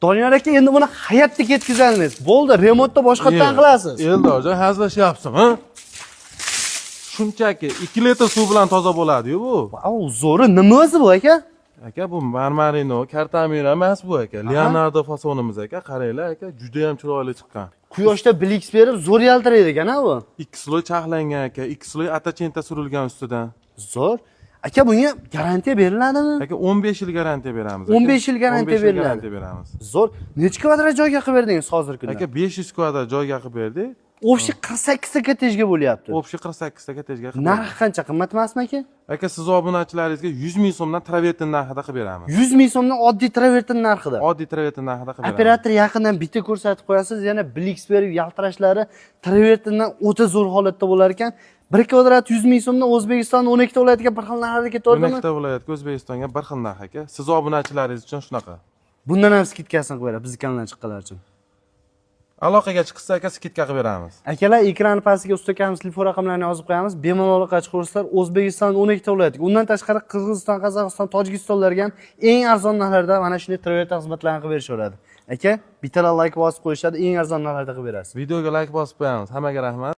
Doniyor aka, endi buni hayotda ketkazolmaysiz. Bo'ldi, remontni boshqatdan qilasiz. Eldorjon, hazillashyapsizmi? Shunchaki 2 litr suv bilan toza bo'ladi-yu bu. Vau, zo'ri, nima o'zi bu, aka? Aka, bu Marmarino, Kartamira emas bu, aka. Leonardo fasonimiz, aka. Qaranglar, aka, juda ham chiroyli chiqqan. Quyoshda блеск berib, zo'r yaltiraydi ekan, ha bu. 2 слой charxlangan, aka, 2 слой оттаченка surilgan ustidan. Zo'r. Aka, bunga garantiya beriladimi? Aka, 15 yil garantiya beramiz, aka. 15 yil garantiya 15 yil beriladi. Garantiya beramiz. Zo'r. Necha kvadrat joyga qilib berdingiz hozirgi kunda? Aka, 500 kvadrat joyga qilib berdik. Общий 48 ta kortejga bo'lyapti. Общий 48 ta kortejga qilib berdik. Narxi qancha, qimmat emasmi, aka? Aka, siz obunachilaringizga 100 ming so'mdan travertin narxida qilib beramiz. 100 ming so'mdan oddiy travertin narxida. Oddiy travertin narxida qilib beramiz. Operator yaqindan bitta ko'rsatib qo'yasiz, yana блеск berib yaltirashlari travertindan o'ta zo'r holatda bo'lar ekan. 1 kvadrat 100 ming so'mdan O'zbekistonning 12 ta viloyatiga bir xil narxda ketaveradimi? 12 ta viloyatga, O'zbekistonga bir xil narx, aka. Siz obunachilaringiz uchun shunaqa. Bundan ham скидка sini qilib beradi bizni kanaldan chiqqanlar uchun. Aloqaga chiqsa, aka, скидка qilib beramiz. Akalar, ekran pastiga usta akamiz telefon raqamlarini yozib qo'yamiz. Bemalol aloqaga chiqaverasizlar. O'zbekiston 12 ta viloyatiga, undan tashqari Qirg'iziston, Qozog'iston, Tojikistonlarga ham eng arzon narxlarda mana shunday travertin xizmatlarni qilib berishaveradi. Aka, bittalar layk bosib qo'yishadi, eng arzon narxlarda qilib berasiz. Videoga layk bosib qo'yamiz. Hammaga rahmat.